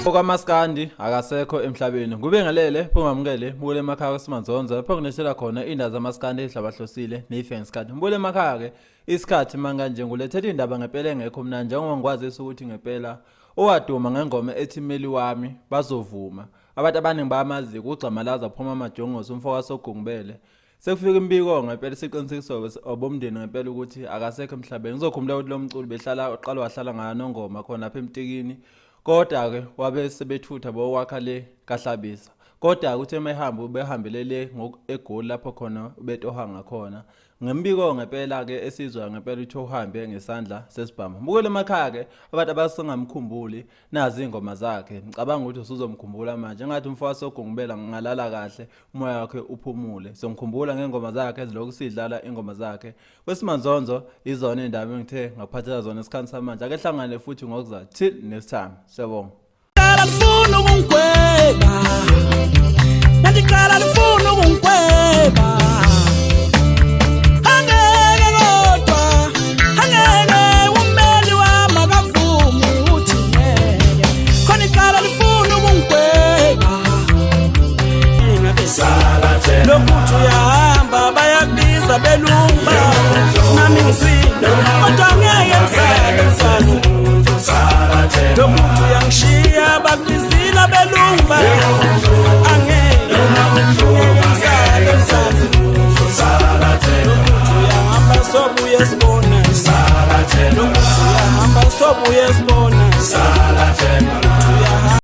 Okwamaskandi akasekho emhlabeni. Ngubingelele phungamukele mbukele emakhaya kwaSimanzonzo lapho nginethela khona indaba zamaskandi ezihlabahlosile neyifensikhathi. Mbukele emakhaya ke isikhathi manganje ngulethela indaba ngempela engekho mnandi njengoba ngikwazisa ukuthi ngempela owaduma ngengoma ethi Meli wami bazovuma. Abantu abaningi bayamazi kugxamalaza phuma amajongosi umfo kaSogungubele. Sekufika imibiko ngempela isiqinisekiso obomndeni ngempela ukuthi akasekho emhlabeni. Ngizokhumbula ukuthi lo mculi behlala uqala wahlala ngaNongoma khona lapha eMtikini. Kodwa-ke wabe sebethutha bokwakha le kaHlabisa. Kodwa-ke uthe uma ehamba ubehambele le eGoli lapho khona ubetoha ngakhona. Ngembiko ngempela-ke esizwa ngempela ukuthi uhambe ngesandla sesibhamu. Mbukele emakhaya-ke abantu abasengamkhumbuli nazi iy'ngoma zakhe. Ngicabanga ukuthi usuzomkhumbula manje. Engathi umfo wasoGungubela ngalala kahle umoya wakhe uphumule. Songikhumbula ngey'ngoma zakhe ezilokhu sidlala ingoma zakhe. Kwesimanzonzo izona iy'ndaba engithe ngakuphathela zona esikhathini samanje. Ake hlangane futhi ngokuzayo. Till next time. Siyabonga. Lifuna ukungigweba Nandiqala lifuna ukungigweba Angeke kodwa angeke ummeli wami akavumi uthi ngeke khona iqala lifuna ukungigweba Lokuthi uyahamba bayakubiza belumba nami ngisinda kodwa ngeke ngisale mfana Lokuthi uyangishiya bakubizile abelumba angeke ngisale mfana Lokuthi uyahamba sobuye sibona Lokuthi uyahamba sobuye sibona.